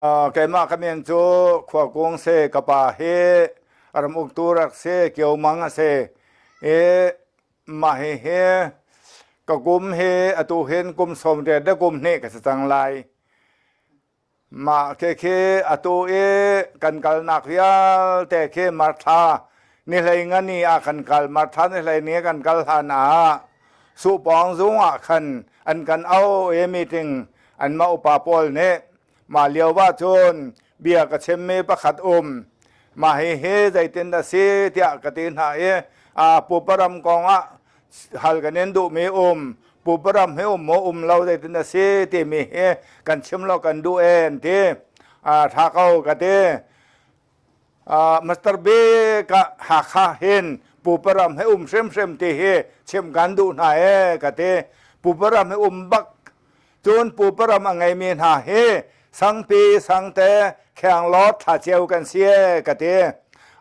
Keimah ka min cu Khuakung si, ka pa hi ram uktu rak si, Kio Mang a si. I mah hihi ka kum hi atu hin kum 80 le kum hnih ka si cang lai. Mah khi atu i kan kalnak vialte khi Marthla ni hlei nga ni ah kan kal. Marthla ni hlei ni kan kal hlan ah Supawng zung ah khan an kan auh i meeting anmah upa pawl nih mah lio ah cun bia ka chimmi pakhat um. Mah hihi zeitin a si tiah ka ti hna i a puparam kong ah hal kan in duhmi um. Puparam hi um maw um lo zeitin a si timi hi kan chim lo kan duh e an ti. A tha ko ka ti. Master Bik ah Hakha hin puparam he um hrimhrim ti hi chim kan duh hna e ka ti. Puparam he um bak cun puparam a ngeimi hna hi sangpi sangte khenglawt thlaceu kan si e ka ti.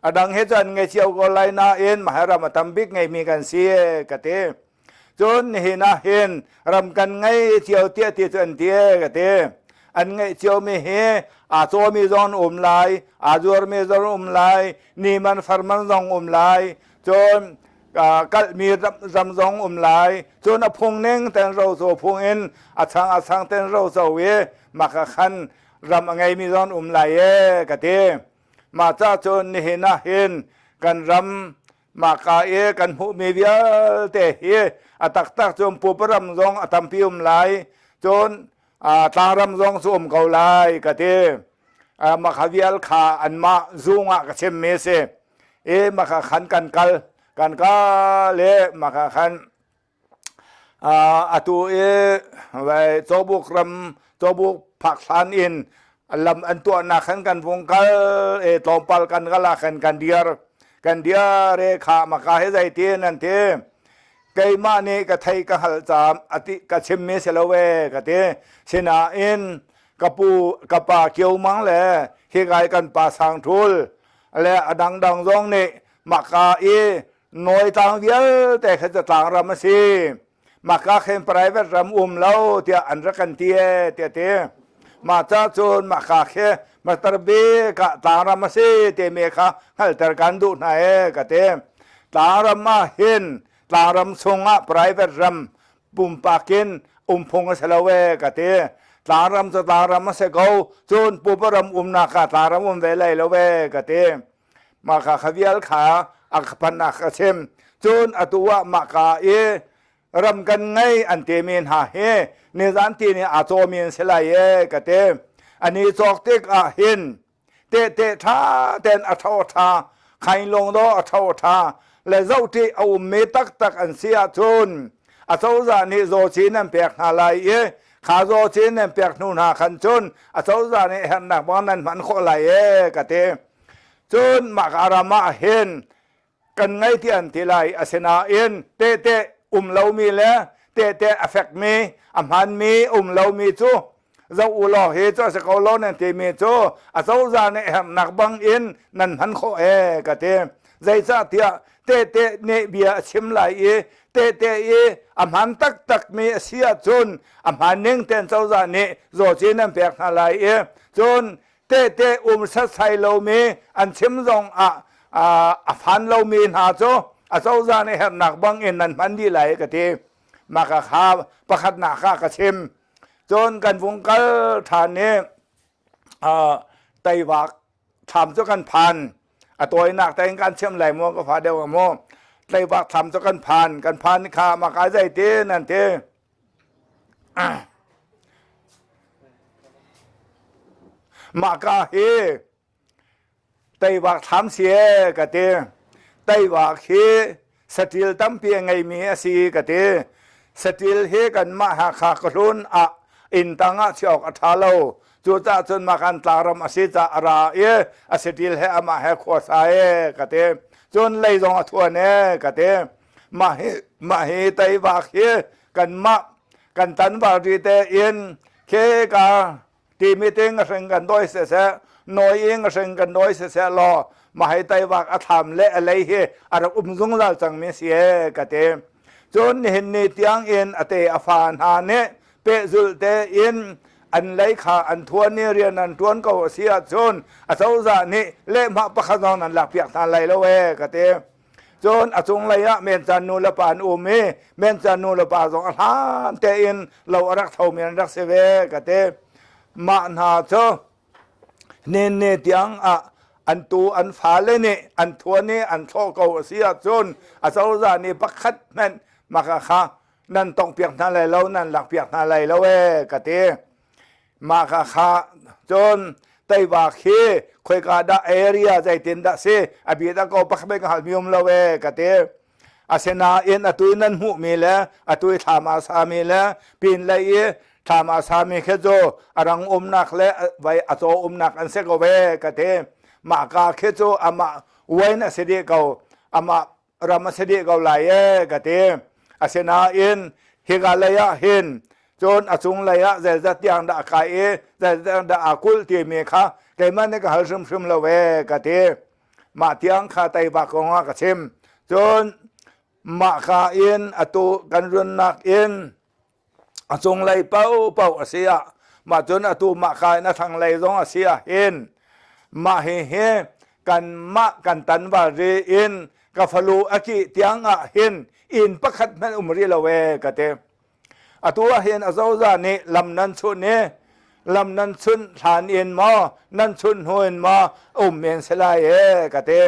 A dang hi cu an ngei cio ko lai nain Maharam a tam bik ngeimi kan si e ka ti. Cun nihin ah hin ram kan ngei cio tiah ti cu an ti e ka ti. An ngeih ciomi hi aa cawmi zong an um lai, aa zuarmi zong um lai, ni man farman zong um lai, cun kalhmi ram zong um lai. Cun a phung ning ten roco phung in a chang a chang ten roco i maka khan ram a ngeimi zong um lai e ka ti. Mah ca cun nihin ah hin kan ram Mahka i kan hmuhmi vialte hi a taktak cun puparam zong a tampi um lai, cun tlangram zong cu um ko lai ka ti. Makha vial kha anmah zung ah ka chimmi si. I makha khan kan kal, kan kal i makha khan Atu i Cawbuk ram Cawbuk phak hlan in lam an tuahnak khan kan vung kal i tlawmpal kan kal ah khan kan dir. Kan dir i kha maka hi zeitin an ti. Keimah nih ka thei ka hngalh caam ati ka chimmi si lo e ka ti. Sinain ka pu ka pa Kio Mang le hikai kan pa Sang Thul le a dangdang zong nih maka i Nawi tlang vialte kha cu tlangram a si. Maka khin private ram um lo tiah an rak kan ti e tiah ti. Mah ca cun maka khi Master bik ah tlangram a si timi kha hngalhter kan duh hna e ka ti. Tlangram ah hin tlangram chungah private ram pumpak in um phung a si lo e ka ti. Tlangram cu tlangram a si ko cun pupa ram umnak ah tlangram um ve lai lo e ka ti. Mah kha kha vial kha a phannak a chim. Cun atu ah mah ka i ram kan ngei an timi hna hi nizan ti nih aa cawmi an si lai e ka ti. Ani cawk tik ah hin tehte ṭha ten a ṭho ṭha khain lung do a ṭho ṭha le zohṭi a ummi taktak an si ahcun a cozah nih zawcin an pek hna lai i kha zawcin an pek hnu hna khan cun a cozah nih herhnak bang nan hman khawh lai e ka ti. Cun mah ka ram ah hin kan ngei ti an ti lai asinain tehte um lomi le tehte a fekmi a hmanmi um lomi cu zoh u law hi cu a si ko lo nan timi cu a cozah nih herhnak bang in nan hman khawh e ka ti zeicahtiah tehte nih bia a chim lai i tehte i a hman taktakmi a si ahcun a hman ning tein cozah nih zawci nan pek hna lai i cun tehte um setsai lomi an chim zong ah a phan lomi hna cu a cozah nih herhnak bang in nan hman dih lai ka ti. Mah ka kha pakhatnak ah ka chim. Cun kan vung kal ṭhan i Teivak thlam cu kan phan. A tawinak tein kan chim lai mu ka fa deuh mu. Teivak thlam cu kan phan. Kan phan kha mah ka zeitin an ti. Mahka hi teivak thlam si e ka ti. Teivak hi saṭil tampi a ngeimi a si ka ti. Saṭil hi kanmah Hakha khuahlun ah inn tang ah chiah awk a ṭha lo. Cucaah cun mah kan tlangram a si caah a ra i a saṭil he amah he khua sa e ka ti. Cun lei zong a thuan e ka ti. Mah hi mah hi teivak hi kanmah kan tanval ri te in khe ka timi te ngahring kan dawi siseh noi i ngahring kan dawi siseh law mahai taiwak a thlam le a lei hi a rak um zungzal cangmi si e ka ti cun nihin ni tiang in a te a fa hna nih pehzulh te in an lei kha an thuan i rian an ṭuan ko a si ahcun acozah nih lehhmah pakhat zong nan lakpiak hna lai lo ee ka ti. Cun a cunglei ah mencan nu le pa an um i mencan nu le pa zong a hlan tein lo a rak thomi an rak si ve ka ti. Mah hna cu nenne tiang ah an tu an fale nih an thuan i an thlawh ko a si ahcun acozah nih pakhat hmanh maka kha nan tongpiak hna lai lo nan lakpiak hna lai lo ee ka ti. Mah kha kha cun teiva khi khoika dah area zeitin dah si a bi dah ko pakhat ka halmi um lo ee ka ti. Asinain atu i nan hmuhmi le atu i thlam aa sami le pin lei i thlam aa sami khi cu a rang umnak le vai a caw umnak an si ko ve ka ti. Mah ka khi cu amah wain a si dih ko. Amah ram a si dih ko lai ee ka ti. Asinain hika lei ah hin cun a cung lei ah zeizat tiang dah a kai i zeizat tiang dah aa kulh timi kha keimah nih ka hal hrimhrim lo ee ka ti. Mah tiang kha teiva kong ah ka chim. Cun mah ka in atu kan runnak in a cunglei paohpaoh a si ah mah cun atu mah ka in a thlanglei zong a si ah hin mah hihi kanmah kan tanval ri in ka falu a kih tiang ah hin inn pakhat hmanh um rih lo ee ka ti. Atu ah hin acozah nih lam nan chunh i lam nan chunh hlan in maw nan chunh hnu in maw um men si lai ee ka ti.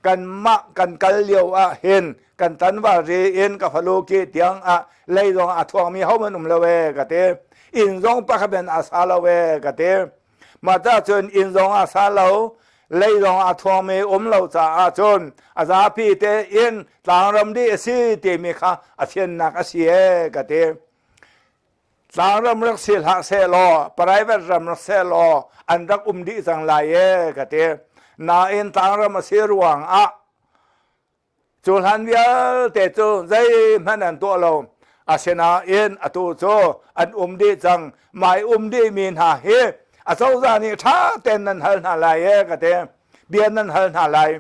Kanmah kan kal lio ah hin kan tanval ri in ka falu ki tiang ah lei zong a thuangmi hohmanh um lo ee ka ti. Inn zong pakhat in a sa lo ee ka ti. Mah ta cun inn zong a sa lo, lei zong a thuangmi um lo caah cun a zapi te in tlangram dih a si timi kha a fiannak a si ee ka ti. Tlangram rak si hlah seh law, private ram rak seh law an rak um dih cang lai ee ka ti. Nain tlangram a si ruang ah Cu hlan vialte cu zeihmanh an tuah lo. Asinain atu cu an um dih cang. Mai um dihmi hna hi acozah nih ṭha tein nan hal hna lai ee ka ti. Bia nan hal hna lai.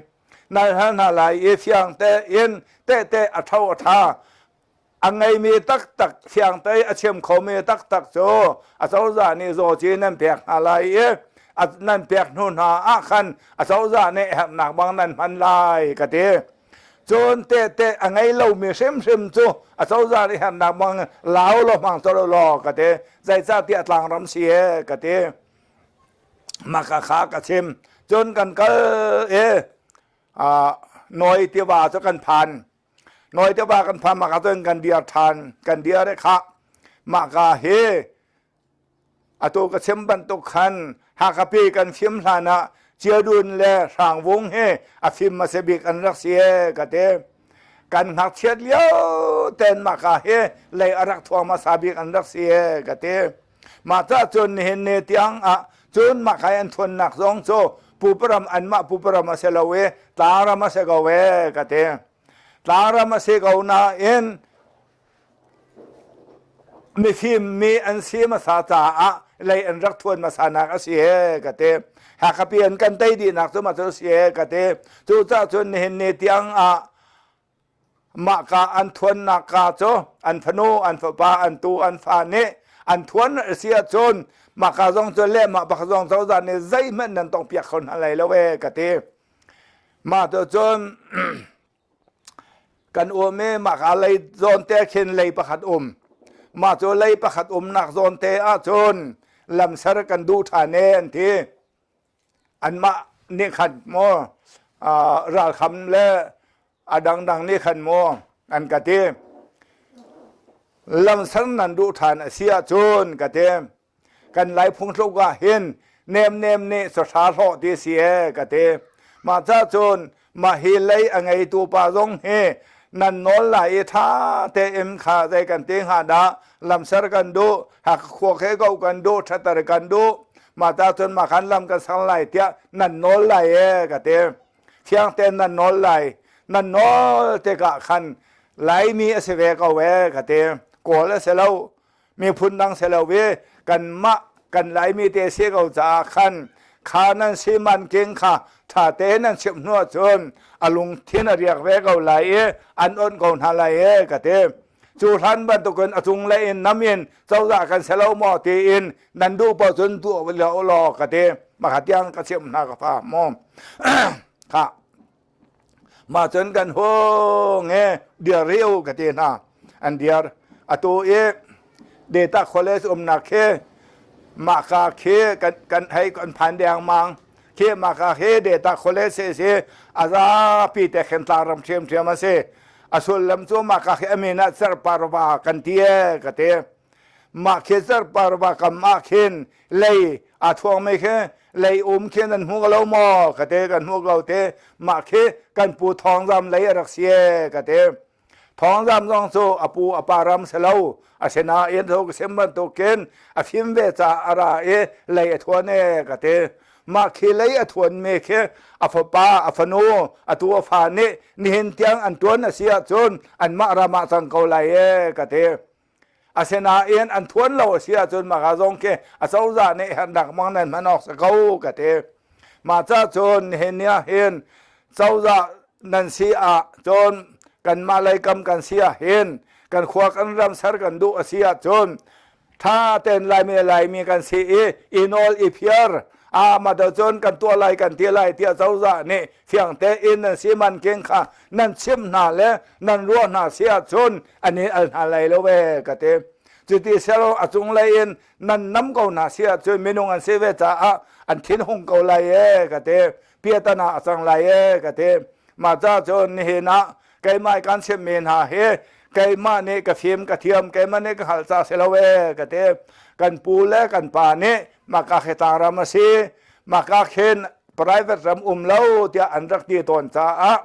Nan hal hna lai i fiang tein tehte a ṭho a ṭha. A ngeimi taktak fiangte a chim khomi taktak cu acozah nih zawci nan pek hna lai i nan pek hnu hna ah khan acozah nih herhnak bang nan hman lai ka ti. Cun tehte a ngei lomi hrimhrim cu acozah nih herhnak bang lau law hmang colh law ka ti. Zeicahtiah tlangram si e ka ti. Mah kha kha ka chim. Cun kan kal i Nawi tiva cu kan phan. Nawi tiva kan phan mah ka cun kan dir ṭhan. Kan dir i khah mah ka hi atu ka chim bantuk khan Hakhapi kan fim hlan ah Ciadun le Hrangvung hi a fim hmasa bik an rak si ee ka ti. Kan ngakchiat lio ten mah ka hi lei a rak thuang hmasa bik an rak si ee ka ti. Mah ca cun nihin ni tiang ah cun mah kai an thuannak zong cu puparam anmah puparam a si lo i tlangram a si ko ee ka ti. Tlangram a si ko nain mifim mi an si hmasa caah lei an rak thuan hmasa nak a si ee ka ti. Hakhapi an kan tei dihnak cu mah cu a si ee ka ti. Cucaah cun nihin ni tiang ah Mah ka an thuannak ka cu an fanu, an fapa, an tu, an fa nih an thuan a si ahcun mah ka zong cu le mah bak zong cozah nih zeihmanh nan tongpiak kho hna lai lo ee ka ti. Mah tu cun kan um i mah ka lei zawn te khin lei pakhat um. Mah cu lei pakhat umnak zawn te ahcun lamser kan duh ṭhan ee an ti. Anmah nih khan maw ralkham le a dangdang nih khan maw an ka ti. Lamsang nan duh ṭhan a si ahcun ka ti. Kan Lai phungthluk ah hin nemnem nih sahra hlawh ti si ee ka ti. Mah ca cun mah hi lei a ngeitu pa zong hi nan nawl lai i ṭha tein kha zei kan ti hnga dah lamser kan duh Hakha khua khe ko kan duh ṭhatter kan duh mah ta cun mah khan lam kan sang lai tiah nan nawl lai ee ka ti thiang tein nan nawl lai nan nawl tikah khan Laimi a si ve ko ee ka ti Kawl a si lo miphun dang si lo i kanmah kan Laimi te si ko caah khan kha nan si man king kha ṭha tein nan chimh hnu ahcun a lungthin a riak ve ko lai i an onh ko hna lai ee ka ti. Cu hlan bantukin a cunglei in nam in cozah kan si lo maw tiin nan duh paoh cun tuah u law ka ti. Maka tiang ka chimh hna ka fa mu. Kha. Mah cun kan hung e dir rih u ka ti hna. An dir. Atu i Data College umnak khi mahka khi kan kan hei kan phan dengmang. Khi mahka khi Data College si si a zapi te khin tlangram ṭhiamṭhiam a si. A sullam cu mahka khi a min ah cerparva kan ti e ka ti. Mah khi cerparva kam ah khin lei aa thuangmi khi lei um khi nan hmu lo maw ka ti kan hmu ko ti. Mah khi kan pu Thawngzam lei a rak si e ka ti. Thawngzam zong cu a pu a pa ram si lo. Asinain tho ka sim bantukin a fim ve caah a ra i lei a thuan e ka ti. Mah khi lei a thuanmi khi a fapa, a fanu, atu a fa nih nihin tiang an ṭuan a si ahcun anmah ram ah cang ko lai e ka ti. Asinain an thuan lo a si ahcun mah zong khi a cozah nih herhnak mang nan hman awk si ko ka ti. Mah ca cun nihin ni ah hin cozah nan si ah cun kanmah leikam kan si ah hin kan khua kan ram ser kan duh a si ahcun ṭha tein Laimi le Laimi kan si i i nawl i phiar a mah cun kan tuah lai kan ti lai tiah cozah nih fiang tein nan si man king kha nan chimh hna le nan ruah hna si ahcun an in al hna lai lo ve ka ti. Cuti selo a cunglei in nan nam ko hna si ahcun minung an si ve caah an thin hung ko lai e ka ti. Piatana a cang lai e ka ti. Mah ca cun nihin ah keimah kan chimmi hna hi keimah nih ka fim ka thiam keimah nih ka hngalh ca si lo e ka ti. Kan pu le kan pa nih maka khi tlangram a si maka khin private ram um lo tiah an rak ti tawn caah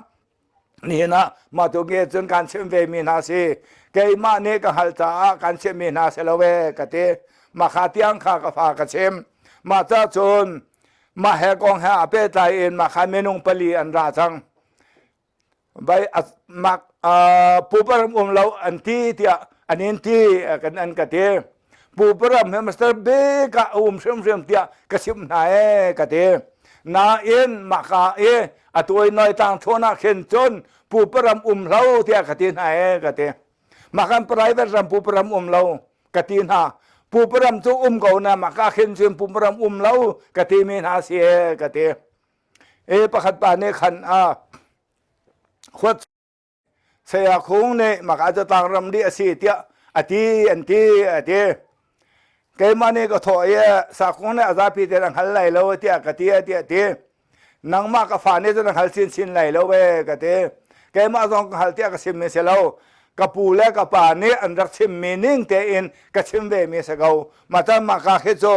nihin ah mah tu nge cun kan chimh ve mi hna si keimah nih ka hngalh caah kan chimh mi hna si lo e ka ti mah kha tiang kha ka fa ka chim mah ca cun mah he kong he a pehtlai in mah kha minung pali an ra cang vai mak puparam um lo an ti tiah an in ti kan an ka ti puparam he Mr. Big ah a um hrimhrim tiah ka chimh hna e ka ti nain maka i atu i noi tlang thawn ah khin cun puparam um lo tiah ka ti hna e ka ti makan private ram puparam um lo ka ti hna puparam cu um ko na maka khin cun puparam um lo ka ti mi hna si e ka ti E pakhat pa nih khan a khuat saya khung nih maka cu tlangram dih a si tiah a ti an ti a ti. Keimah nih ka thawh i sakhung nih a zapi te na hngal lai lo tiah ka ti tiah ti. Nangmah ka fa nih cun na hngal chinchin lai lo ve ka ti. Keimah zong ka hngal tiah ka chimmi si lo. Ka pu le ka pa nih an rak chimmi ning tein ka chim ve mi si ko. Mah cun mah ka khi cu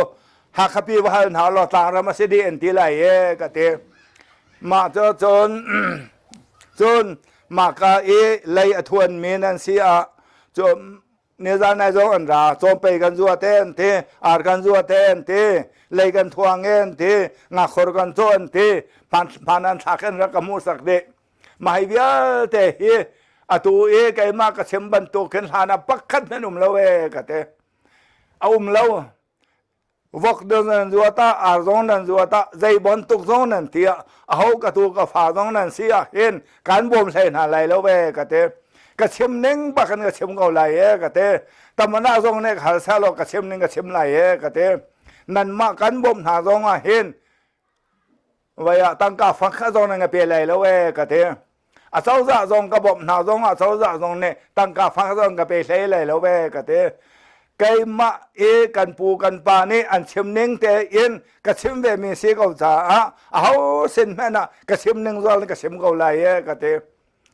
Hakha pi va hal hna law tlangram a si dih an ti lai e ka ti. Mah cu cun cun mahka i lei a thuanmi nan si ah cu nizan nai zong an ra cawmpei kan zua te an ti ar kan zua te an ti lei kan thuang e an ti ngakhor kan caw an ti phan an thlak in rak ka hmuhsak dih mah hi vialte hi atu i keimah ka chim bantuk khin hlan ah pakhat hmanh um lo e ka ti a um lo Vok dong nan zuat ah, ar zong nan zuat ah, zei bantuk zong nan ti ah, aho ka tu ka fa zong nan si ah hin kan bawm hlei hna lai lo ve ka ti. Ka chim ning bak in ka chim ko lai e ka ti. Tamana zong nih hal seh law ka chim ning ka chim lai e ka ti. Nanmah kan bawmh hna zong ah hin vai ah tangka fang kha zong nan ka pe lai lo e ka ti. A cozah zong ka bawmh hna zong ah cozah zong nih tangka fang zong ka pe hlei lai lo ve ka ti. Keimah i kan pu kan pa nih an chim ning tein ka chim ve mi si ko caah aho sin hmanh ah ka chim ning zual in ka chim ko lai e ka ti.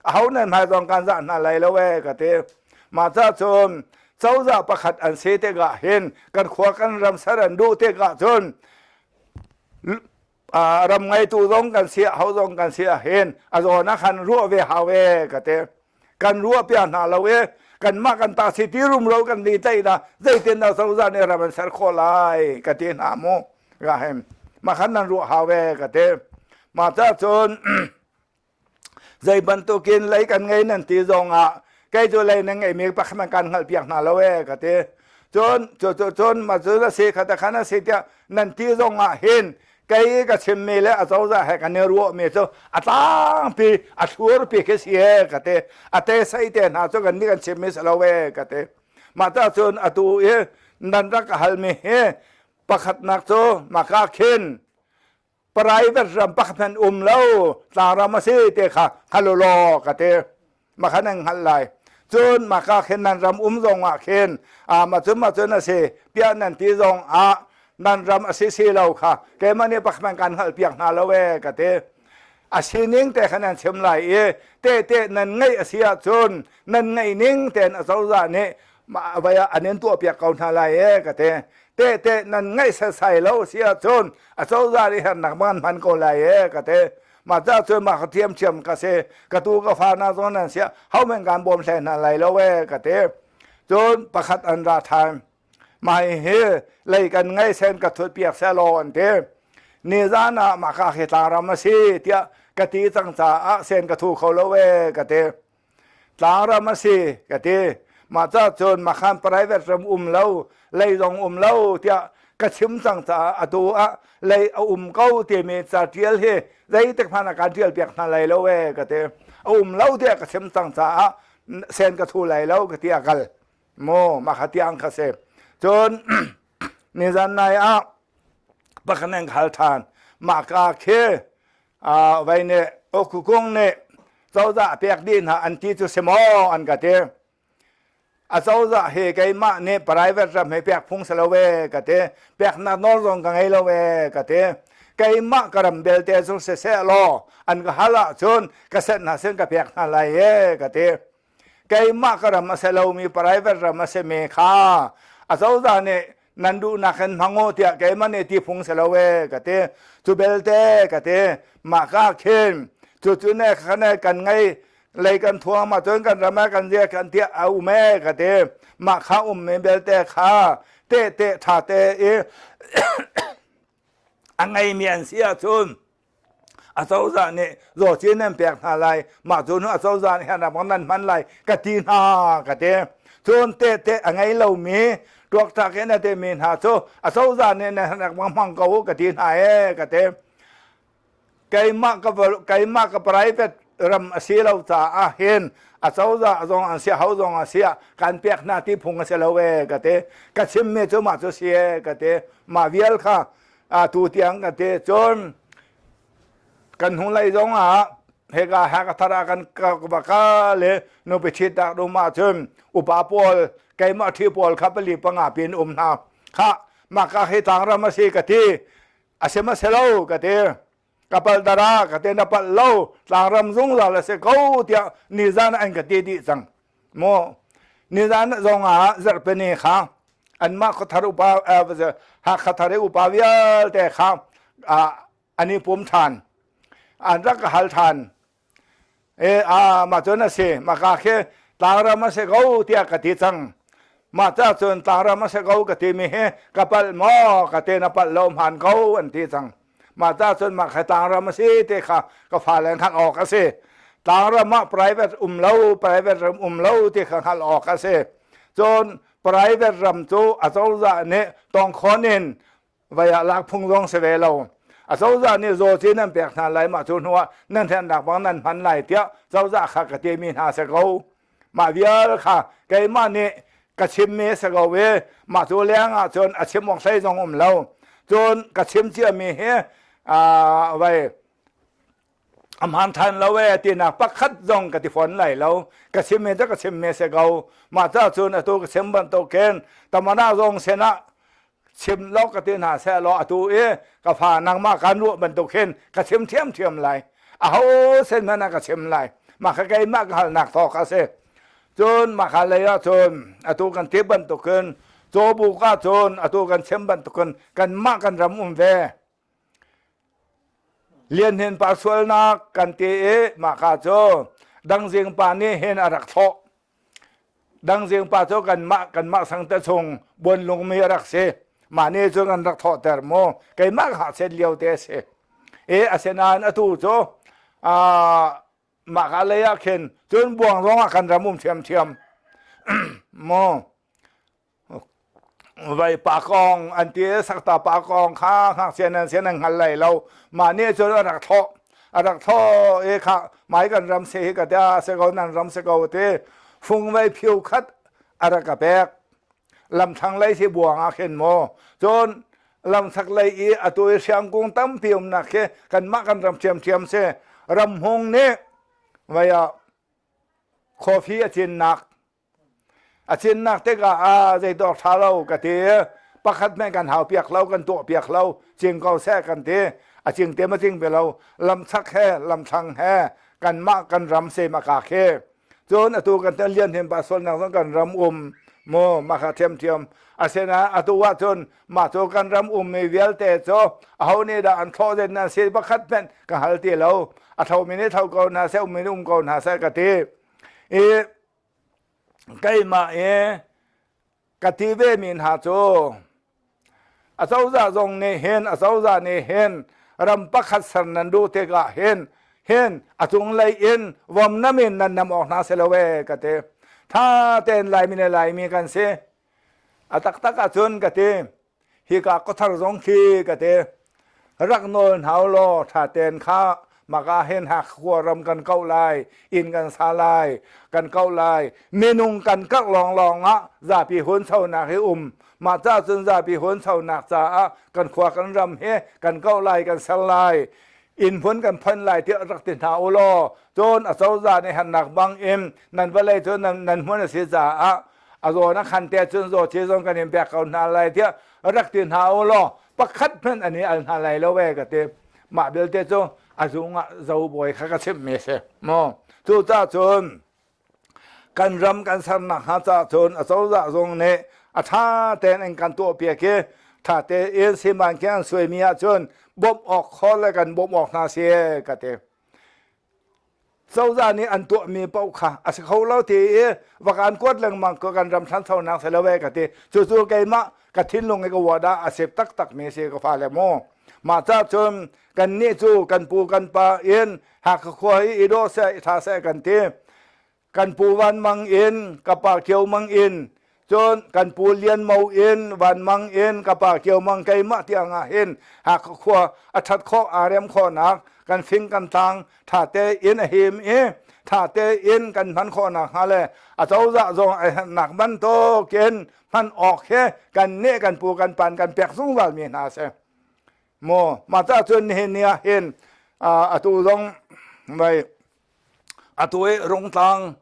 Aho nan hmai zong kan zah hna lai lo e ka ti. Mah ca cun cozah pakhat an si tikah hin kan khua kan ram ser an duh tikah cun ram ngeitu zong kan si ho zong kan si hin a zawn ah khan ruah ve hau e ka ti kan ruah piak hna lo e kanmah kan ta si ti rumro kan ni tlaih na zeitin dah cozah nih ram an ser khawh lai ka ti hna mu ka hem mah khan nan ruah hau e ka ti mah ca cun Zei bantukin lei kan ngei nan ti zongah kei cu lei nan ngeimi pakhat man kan hngalhpiak hna lo ee ka ti. Cun cu cu cun mah cu a si kha ta khan a si tiah nan ti zongah hin Kei ka chimmi le a cozah he kan i ruahmi cu a tlangpi a thlurpi khi si e ka ti. A te sei te hna cu kan nih kan chimmi si lo e ka ti. Mah ta cun atu i nan rak ka halmi hi pakhatnak cu maka khin private ram pakhat hmanh um lo tlangram a si te kha hngal u law ka ti makha nan hngalh lai cun maka khin nan ram um zong ah khin ma cun ma cun a si piah nan ti zong ah nan ram a si si lo kha keimah nih pakhat hmanh kan hngalh piak hna lo e ka ti a sining te kha nan chim lai i tehte nan ngeih a si ahcun nan ngeih ning tein a cozah nih vai ah an in tuahpiak ko hna lai e ka ti tehte nan ngaih setsai lo si ahcun a cozah nih hernak man hman ko lai e ka ti mah ca cun mah ka thiamthiam ka si ka tu ka fa na zong nan sia ho men kan bawm hlei hna lai lo e ka ti cun pakhat an ra than mai hi lei kan ngei sen ka thut piak seh law an ti nizan ah mah ka hi tlangram a si tiah ka ti cang caah sen ka thu kho lo e ka ti Tlangram a si ka ti. Mah ca cun makhan private ram um lo, lei zong um lo tiah ka chim cang caah atu ah lei a um ko timi ca ṭial hi zeitik hmanh ah kaan ṭial piak hna lai lo ee ka ti. A um lo tiah ka chim cang caah sen ka thu lai lo ka ti a kal. Mu mah kha tiang kha si. Cun nizan nai ah pakhat an hal ṭhan. Mah ka khi vai nih Okukung nih cozah pek dih hna an ti cu si maw an ka ti. A cozah hi keimah nih private ram he pek phung si lo e ka ti. Peknak nawl zong ka ngei lo e ka ti. Keimah ka ram belte cu siseh law an ka hal ahcun ka set hna sin ka pek hna lai e ka ti. Keimah ka ram a si lomi private ram a simi kha a cozah nih nan duhnak in hmang u tiah keimah nih ti phung si lo e ka ti. Cu belte ka ti mah ka khin cucu ne kha ne kan ngei lei kan thuang ma cun kan ram ah kan zia kan tiah a um e ka ti. Mah kha ummi belte kha te te tha te i a ngeimi an si ahcun acozah nih zawci nan pek hna lai mah cu nu acozah nih ram nan hman lai ka ti hna ka ti cun tehte a ngei lomi tuaktak in a timi hna cu acozah nih nan rak hmang ko u ka ti hna e ka ti keimah ka keimah ka private ram a si lo caah hin acozah zong an si ho zong a si kan pek hna ti phung a si lo e ka ti ka chimmi cu mah cu si e ka ti mah vial kha atu tiang ka ti cun kan hnulei zong ah hika Hakha ah kan va kal i nupi ṭhitnak dum ahcun upa pawl keimah ṭhi pawl kha pali panga pin um hna kha mah ka hi tlangram a si ka ti a si ma si lo ka ti ka pal dara ka ti na palh lo tlangram zungzal a si ko tiah nizan an ka ti dih cang Maw nizan zong ah zarhpini kha anmah khuathar upa Hakha thar i upa vialte kha an i pum ṭhan an rak ka hal ṭhan e a mah cun a si maka khi tlangram a si ko tiah ka ti cang mah ca cun tlangram a si ko ka timi hi ka palh maw ka te na palh lo hmaan ko an ti cang Mah ca cun mah kha tlangram a si ti kha ka fale hngalh awk a si. Tlangram ah private um lo, private ram um lo ti kha hngalh awk a si. Cun private ram cu acozah nih tongkhon in vai ah lak phung zong si ve lo. Acozah nih zawci nan pek hna lai mah cu hnu ah nan hremnak bang nan hman lai tiah cozah kha ka timi hna si ko. Mah vial kha keimah nih ka chimmi a si ko i mah cu leng ah cun a chim awk hlei zong um lo. Cun ka chim ciami hi vai a hmaan ṭhan lo ee tinak pakhat zong ka ti fawn lai lo. Ka chimmi cu ka chimmi a si ko. Mah ca cun atu ka chim bantukin tamana zong sinah chim lo ka ti hna seh law atu i ka fa nangmah kan ruah bantuk hin ka chim ṭhiamṭhiam lai aho sin hmanh ah ka chim lai mah kha keimah ka halnak thawk a si cun mah kha lei ah cun atu kan ti bantukin cawbuk ah cun atu kan chim bantukin kanmah kan ram um ve Lianhnin pa sualnak kan ti i mah kha cu dangzing pa nih hin a rak thlawh Dangzing pa cu kanmah kanmah sangte chung buanlungmi a rak si. Mah nih cun an rak thawhter mu. Keimah ka set lio te a si. E asinain atu cu mah ka lei ah khin cun buang zong ah kan ram um ṭhiamṭhiam. mu. Vai pa kong an ti sakta pa kong kha ngakchia nan sian nan hngal lai lo. Mah nih cun a rak thawh. A rak thawh i kha mai kan ram se hi ka tia se ko nan ram se ko ti fung vai phiu khat a rak ka pek. Lamthlang lei si buang ah khin maw. Cun lamsak lei i atu i hriangkung tampi umnak khi kanmah kan ram ṭhiamṭhiam si. Ramhung nih vai ah coffee a cinnak A cinnak tikah ah zeitawk ṭha lo ka ti. Pakhat hmanh kan hau piak lo, kan tuah piak lo, cing ko seh kan ti. A cing te ma cing ve lo. Lamchak he, lamthlang he, kanmah kan ram sem a ka khi. Cun atu kan tel lian hin pa sualnak zong kan ram um mu mah kha ṭhiamṭhiam. Asinain atu ahcun mah cu kan ram ummi vialte cu aho nih dah an thlawh den nan si pakhat hmanh ka hal ti lo. A thomi nih tho ko hna seh, ummi nih um ko hna seh ka ti. I keimah i ka ti vemi hna cu acozah zong nih hin acozah nih hin ram pakhat ser nan duh tikah hin hin a cunglei in vom nam in nan nam awk hna si lo ee ka ti. Tha tein Laimi le Laimi kan si. A taktak ahcun ka ti. Hika kawthar zong khi ka ti. Rak nawl hna u law ṭha tein kha maka hin Hakha ram kan kauh lai, inn kan sa lai, kan kauh lai. Minung kan karh lawnglawng ah zapi hunchonak hi um. Mah ca cun zapi hunchonak caah kan khua kan ram hi kan kauh lai, kan ser lai. Inn hmun kan phon lai tiah rak ti hna u law cun a cozah nih hannak bang in nan vawlei cu nan, nan hmun a si caah a zawn a khan te cun zaw ci zong kan in pek ko hna lai tiah rak ti hna u law pakhat hmanh an i al hna lai lo ve ka ti mah belte cu a zung ah zo bawi kha ka chimh mi si mu cu ca cun kan ram kan sernak hnga ca cun a cozah zong nih a ṭha tein an kan tuah piak i ṭha tein simanking an suaimi ahcun bawmh awk kho le kan bawmh awk hna si ka ti Cozah nih an tuahmi paoh kha a si kho lo ti i va kan kuat lengmang ko kan ram ṭhanchonak si lo e ka ti. Cucu keimah ka thinlung i ka uah dah a sip taktak mi si ka fale mu. Mah ca cun kannih cu kan pu kan pa in Hakha khua hi i dawh seh i ṭha seh kan ti. Kan pu Van Mang in ka pa Kio Mang in Cun kan pu Lian Mo in Van Mang in ka pa Kio Mang keimah tiang ah hin Hakha khua a ṭhat khawh aa rem khawhnak kan fing kan tlang ṭha tein a him i ṭha tein kan hman khawhnak hnga le a cozah zong a herhnak bantukin hman awk hi kan nih kan pu kan pan kan pek zungzal mi hna a si. Mu mah ca cun nihin ni ah hin atu zong vai Atu i Rungtlang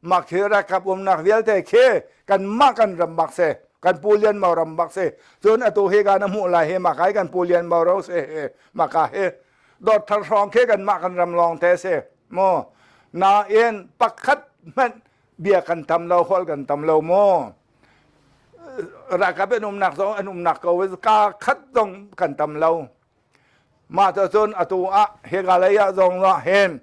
mah khi ralkap umnak vialte khi kanmah kan ram bak si. Kan pu Lian Mau ram bak si. Cun atu hi ka na hmuh lai hi mah kai kan pu Lian Mau ro si hi mah ka hi dawt thar hrawng khi kanmah kan ram lawng te si. Mu nain pakhat hmanh bia kan tam lo holh kan tam lo mu. Ralkap an umnak zong an umnak ko ka khat zong kan tam lo. Mah cun atu ah hika lei ah zong ah hin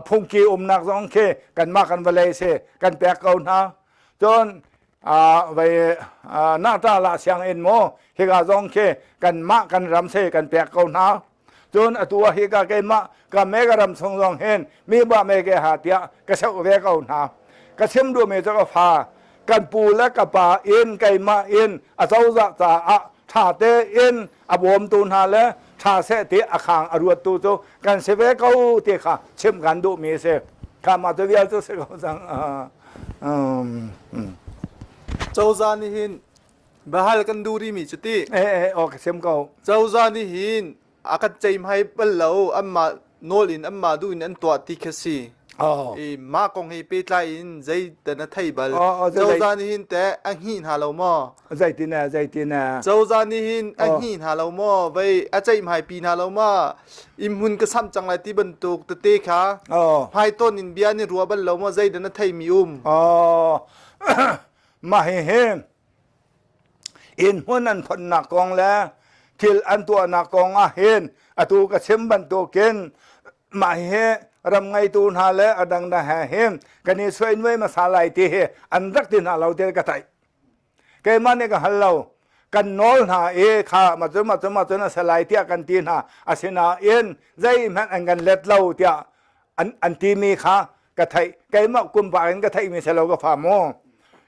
phungki umnak zong khi kanmah kan vawlei si kan pek ko hna. Cun vei nata la sianginn mu hika zong khi kanmah kan ram si kan pek ko hna. Cun atu ah hika keimah ka mega ram chung zong hin mi ba me ke ha tiah ka seuh ve ko hna. Ka chim duhmi cu ka fa kan pu le ka pa in keimah in a cozah caah ṭha tein a bawmtu hna le ṭha seh ti a khang a ruattu cu kan si ve ko ti kha chimh kan duhmi a si. Kha mah cu vial cu si ko cang. Cozah nih hin bahal kan duh rimi cu ti. Eh eh aw ka chim ko. Cozah nih hin a kan ceihmai bal lo anmah nawl in anmah duh in an tuah ti kha si. Oh. I mah kong he pehtlai in zei na thei bal. Oh, oh, Cozah nih hin teh a hngih hna lo maw? Zeitin eh zeitin eh. Cozah nih hin a hngih hna lo maw? Vei a ceihmai pi hna lo maw? Inn hmun ka samh cang lai ti bantuk tete kha Oh. hmaiton in bia ni ruah bal lo maw? Zei dah na theimi um? Oh. Mah hihi Inn hmun an phonnak kong le thil an tuahnak kong ah hin atu ka chim bantukin mah hi ram ngeitu hna le a dangdang he hin kan i suainuai hmasa lai ti hi an rak ti hna lo ti ka theih. Keimah nih ka hal lo. Kan nawl hna i kha macun macun macun a si lai tiah kan ti hna. Asinain zeihmanh an kan let lo tiah an, an timi kha ka theih. Keimah kumpak in ka theihmi si lo ka fa mu.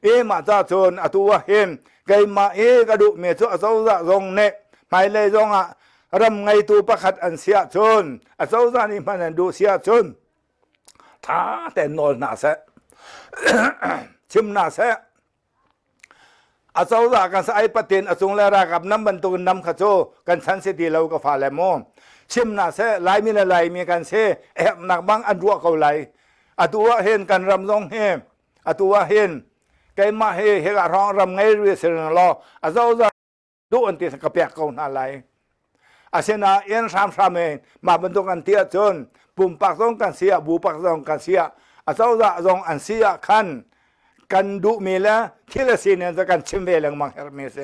E mah ca cun atu ah hin keimah i ka duhmi cu acozah zong nih hmailei zong ah ram ngeitu pakhat an si ahcun acozah nih hman an duh si ahcun ṭha tein nawl hna seh chim hna seh acozah kan sa ai patin a cung le ralkap nam bantukin nam kha cu kan chan si ti lo ka fale mu chim hna seh laimi le laimi kan si herhnak bang an ruah ko lai atu ah hin kan ram zong hi atu ah hin keimah hi hika hrawng ram ngei rih si law acozah duh an ti ka pek ko hna lai. Asinain hramhram in mah bantuk an ti ahcun pumpak zong kan si ah bupak zong kan si ah acozah zong an si ah khan kan duhmi le thil a sining cu kan chim ve lengmang herhmi a si.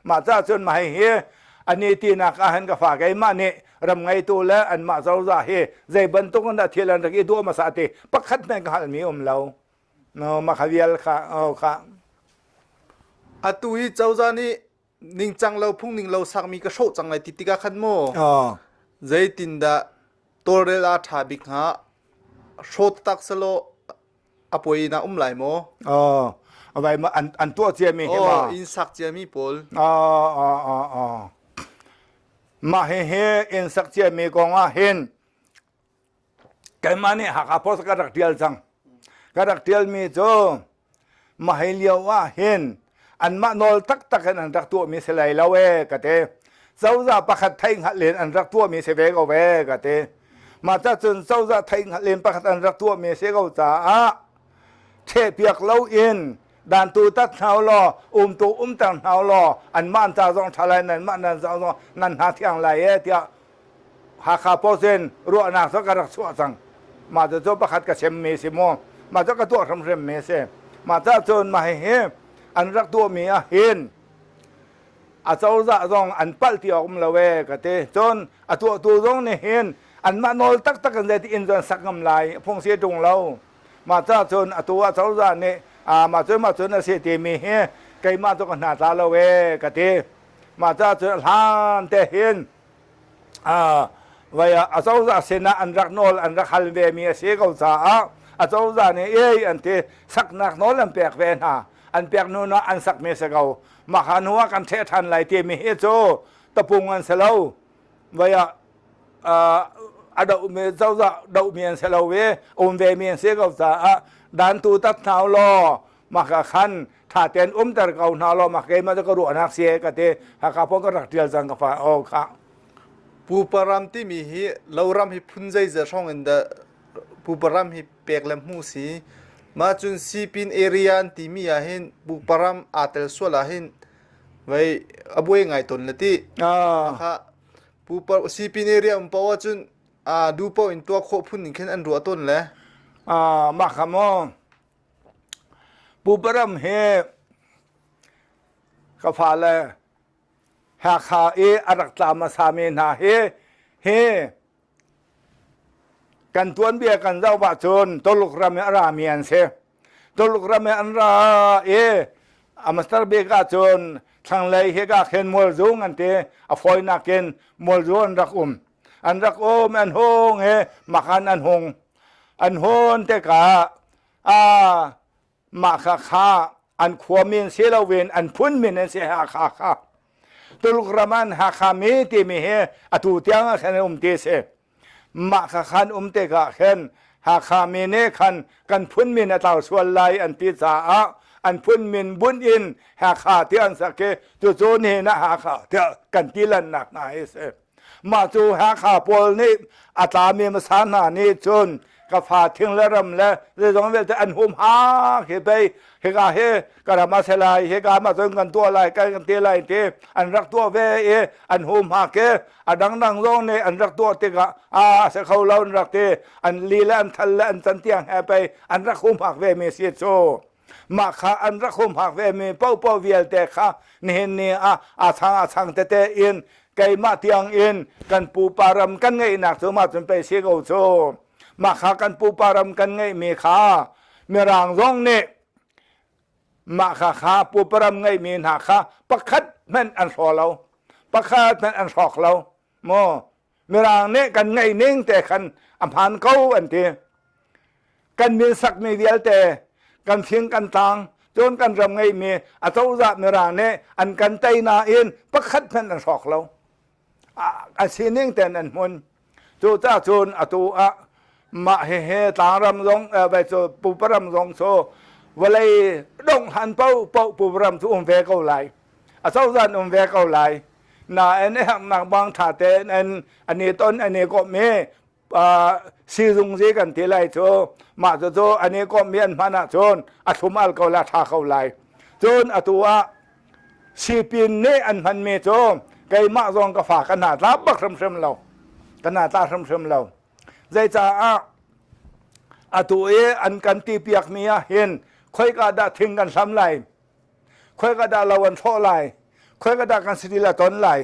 Mah caah cun mah hi ani tinak ah hin ka fa keimah nih ram ngeitu le anmah cozah hi zei bantuk in dah thil an rak i duah hmasa ti pakhat hmanh ka hngalhmi um lo. No, mah kha vial kha, oh kha. Atu hi cozah nih ningcang lo phungning lo sakmi ka hrawh cang lai ti tikah khan maw Oh. zeitindah tawlrel ah ṭha bik hnga hrawt tak selaw a poi na um lai maw Oh. Vai ma an an tuah ciami hi ma. oh inn sak ciami pawl Oh oh oh oh. Mah hi hi inn sak ciami kong ah hin keimah nih Hakha Post ka rak ṭial cang. Ka rak ṭialmi cu mahhi lio ah hin anmah nawl taktak in an rak tuahmi si lai lo ee ka ti. Cozah pakhat theih hngalh in an rak tuahmi si ve ko ve ka ti. Mah cun cozah theih hngalh in pakhat an rak tuahmi si ko caah ṭhehpiak loin dan tu tat hna law umtu umter hna law anmah an ca zong ṭha lai nanmah nan zong nan hna thiang lai ee tiah Hakha Post in ruahnak cu ka rak chuah cang. Mah cu pakhat ka chimmi si mu. Mah cu ka tuah hrimhrimmi si. Mah ca cun mah hihi an rak tuahmi ah hin acozah zong an palh ti awk um lo ee ka ti. Cun a tuahtu zong nih hin anmah nawl taktak in zeiti inn cu an sak ngam lai phung si ṭung lo. Mah ca cun atu acozah nih mah cun mah cun a si timi hi keimah cu ka hna tla lo ee ka ti. Mah ca cun hlan te hin vai acozah sinah an rak nawl an rak hal ve mi a si ko caah acozah nih ei an ti saknak nawl an pek ve hna an pek hnu ah an sak mi si ko mah kha hnu ah kan ṭheh ṭhan lai timi hi cu tapung an si lo vai ah a doh mi cozah doh mi an si lo i um ve mi an si ko caah dan tu tat hna law mah ka khan tha tein umter ko hna law mah keimah cu ka ruahnak si ka ti Hakha pawng ka rak tial cang ka fa o kha Puparam timi hi loram hi phun zeizat hrawng in dah puparam hi pek le hmuh si mah cun sipin area an timi ah hin puparam aa tel sual ah hin vei a buai ngai ton le ti kha pupa sipin area um paoh ahcun a du paoh in tuah khawh phun ning khin an ruah tawn le mah kha maw Puparam hi ka fale Hakha i a rak tla hmasami hna hi hi kan tuanbia kan zoh ahcun Tuluk ram i a rami an si. Tuluk ram i an ra i a master bik ahcun thlanglei hika khin Mualzung an ti a fawinak in Mualzung an rak um. An rak um an hung i makan an hung. An hun tikah ah mah kha kha an khua min si loin an phun min an si Hakha kha. Tuluk ram an Hakha mi timi hi atu tiang ah khan um ti si. Mah kha khan um tikah khin Hakha mi nih khan kan phun min a tlau sual lai an ti caah an phun min bunh in Hakha ti an sak i cucu nihin ah Hakha tiah kan ti lannak hna hi si. Mah cu Hakha pawl nih a tlami hmasa hna nih cun ka fa thing le ram le zeizong vialte an humhak hi pei hika hi ka ram a si lai hika mah cun kan tuah lai kan ti lai ti an rak tuah ve i an humhak i a dangdang zong nih an rak tuah tikah a si kho lo an rak ti an li le an thal le an can tiang he pei an rak humhak ve mi si cu Mah kha an rak humhak vemi paohpaoh vialte kha nihin ni ah aa chang aa chang tete in keimah tiang in kan pupa ram kan ngeihnak cu mah cun pei si ko cu. Mah kha kan pupa ram kan ngeihmi kha Mirang zong nih mah kha kha pupa ram ngeihmi hna kha pakhat hmanh an hraw lo. Pakhat hmanh an hrawk lo. Maw Mirang nih kan ngeih ning te khan a hmaan ko an ti. Kan min sakmi vialte kan thing kan tlang. Cun kan ram ngeimi a cozah mirang nih an kan tei nain pakhat hmanh an hrawk lo. A sining ten an hmun. Cucaah cun atu ah mah hihi tlangram zong vai cu puparam zong cu vawlei dongh hlan paohpaoh puparam cu um ve ko lai. A cozah um ve ko lai. Nain a herhnak bang ṭha tein an an i ton an i komh i sizung zi kan ti lai cu mah cucu an i komhmi an hman ahcun a thlum al ko lai a ṭha ko lai. Cun atu ah sipin nih an hmanmi cu keimah zong ka fa ka hna tla bak hrimhrim lo. Ka hna tla hrimhrim lo. Zeicaah atu i an kan ti piakmi ah hin khoika dah thing kan hlam lai khoika dah lo an thlawh lai khoika dah kan satil a ton lai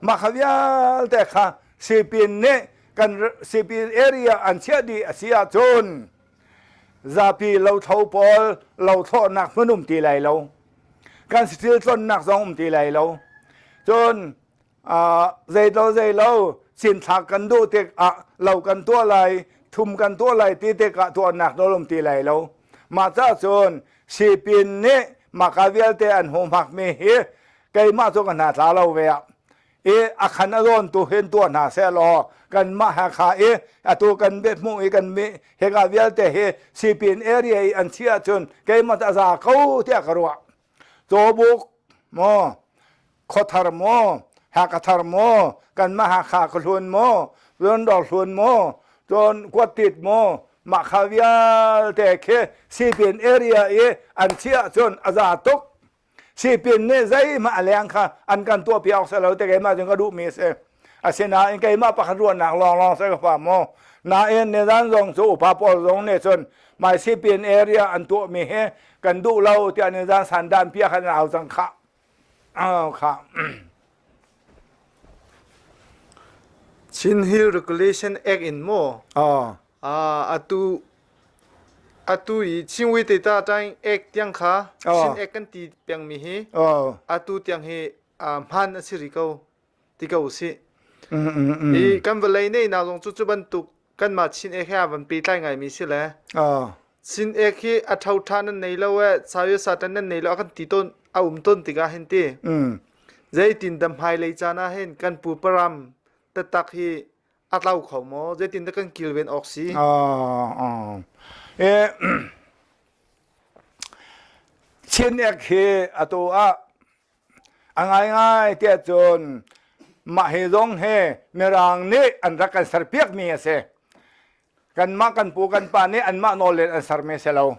mah kha vialte kha sipin nih kan sipin area an chiah dih a si ahcun zapi lothlo pawl lothlawhnak hmun um ti lai lo kan satil tlonnak zong um ti lai lo cun zeilo zeilo cinthlak kan duh tikah lo kan tuah lai thum kan tuah lai ti tikah tuahnak nawl um ti lai lo mah ca cun sipin nih maka vialte an humhakmi hi keimah cu ka hna tla lo ve ah i a khan a zawn tu hin tuah hna seh law kanmah Hakha i atu kan biahmuh i kan mi hika vialte hi sipin area i an chiah cun keimah a za ko tiah ka ruah Cawbuk maw Khuathar maw Hakhathar maw kanmah Hakha ka hlun maw Londor hlun maw cun Kuattit maw mah kha vialte khi sipin area i an chiah cun a za tuk sipin nih zeihmah a leng kha an kan tuah piak seh lo te keimah cun ka duhmi a si asinain keimah pakhat ruahnak lawnglawng seh ka fa maw nain nizan zong cu upa pawl zong nih cun mai sipin area an tuahmi hi kan duh lo tiah nizan sandan piak an au cang khah khah Chin Hill Regulation Act in maw oh atu atu i Chinwi te ta ṭaing ek tiang kha Chin ek kan ti pengmi hi atu tiang hi hman a si rih ko ti ko usih. I kan vawlei neihnak zong cu cu bantuk kanmah Chin ek he aa van pehtlai ngaimi si le Chin ek hi a ṭho ṭha nan nei lo e sayo satan nan nei lo a kan ti tawn a um tawn tikah hin ti zeitin dah hmailei caan ah hin kan puparam taktak hi a tlau kho maw zeitin dah kan kilven awk si Chin ek hi atu ah A ngaingai tiah cun mah hi zong hi Mirang nih an rak kan serpiakmi a si. Kanmah kan pu kan pa nih anmah nawl in an sermi a si lo.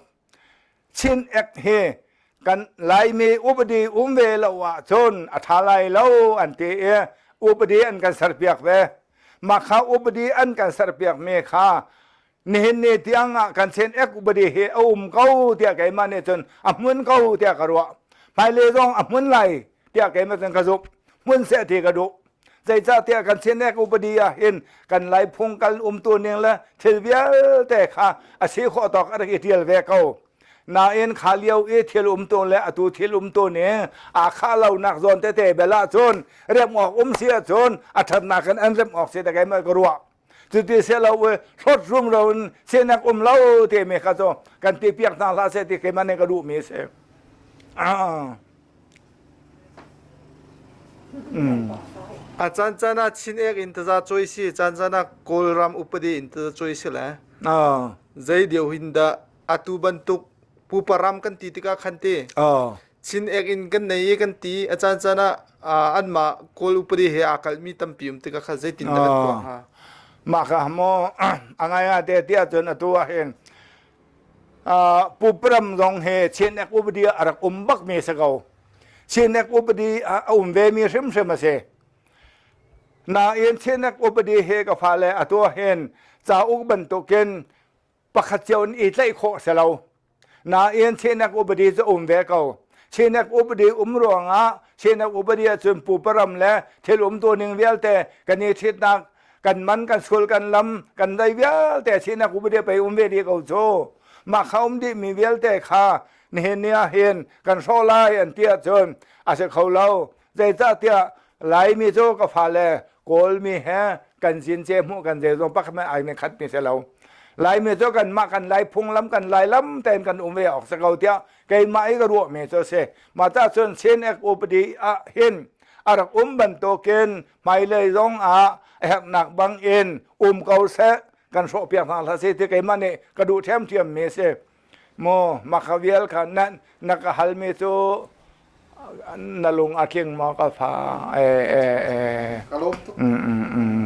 Chin Act hi kan Laimi upadi um ve lo ahcun a ṭha lai lo an ti i upadi an kan serpiak ve. Mah kha upadi an kan serpiakmi kha nihin ni tiang ah kan Chin Act upadi hi a um ko tiah keimah nih cun a hmun ko tiah ka ruah. Hmailei zong a hmun lai tiah keimah cun ka zumh. Hmun seh ti ka duh. Zeicahtiah kan Chin Act upadi ah hin kan Lai phung kal umtu ning le thil vialte kha a si khawh tawk a rak i ṭial ve ko. Nain kha lio i thil umtu le atu thil umtu ning aa khah lonak zawn tete bel ahcun remh awk um si ahcun a ṭhatnak in an remh awk si ta keimah ka ruah. Cuti selo i hlawt rumro in sinak um lo timi kha cu kan ti piak hna hlah seh ti keimah nih ka duhmi a si. Ah. Mm. A caan caan ah Chin ek in taza cawi si, caan caan ah Kawlram upadi in taza cawi si le. Ah. Zei deuh hin dah atu bantuk pupa ram kan ti tikah khan ti. Ah. Chin ek in kan nei i kan ti a caan caan ah anmah Kawl upadi he aa kalhmi tampi um tikah kha zeitin dah kan tuah hnga? Mah kha maw a ngai nga te tiah cun atu ah hin pupram zong he Chin ek upadi a rak um bakmi si ko. Chin ek upadi a um vemi hrimhrim a si. Nain Chin ek upadi he ka fale atu ah hin cauk bantukin pakhat cio in i tlaih khawh si lo. Nain Chinak upadi cu um ve ko. Chinak upadi um ruangah Chinak upadi ahcun puparam le thil umtu ning vialte kan i ṭhitnak kan man kan sul kan lam kan dai vialte Chinak upadi pei um ve dih ko cu. Mah kha um dihmi vialte kha nihin ni ah hin kan hrawh lai an ti ahcun a si kho lo. Zeicahtiah Laimi cu ka fale Kawlmi he kan zin ce hmuh kan zeizong pakhat ai ne khat mi si lo. Laimi cu kanmah kan Lai phunglam kan Lai lam tein kan um ve awk si ko tiah keimah i ka ruahmi cu a si. Mah cah cun Chin Act upadi ah hin a rak um bantukin hmailei zong ah a herhnak bang in um ko seh kan hrawhpiak hna hlah seh ti keimah nih ka duh ṭhiamṭhiammi a si. Maw makha vial kha na na ka halmi cu na lung a tling maw ka fa? Eh, eh, eh. Ka lawm tuk. Mm, mm, mm.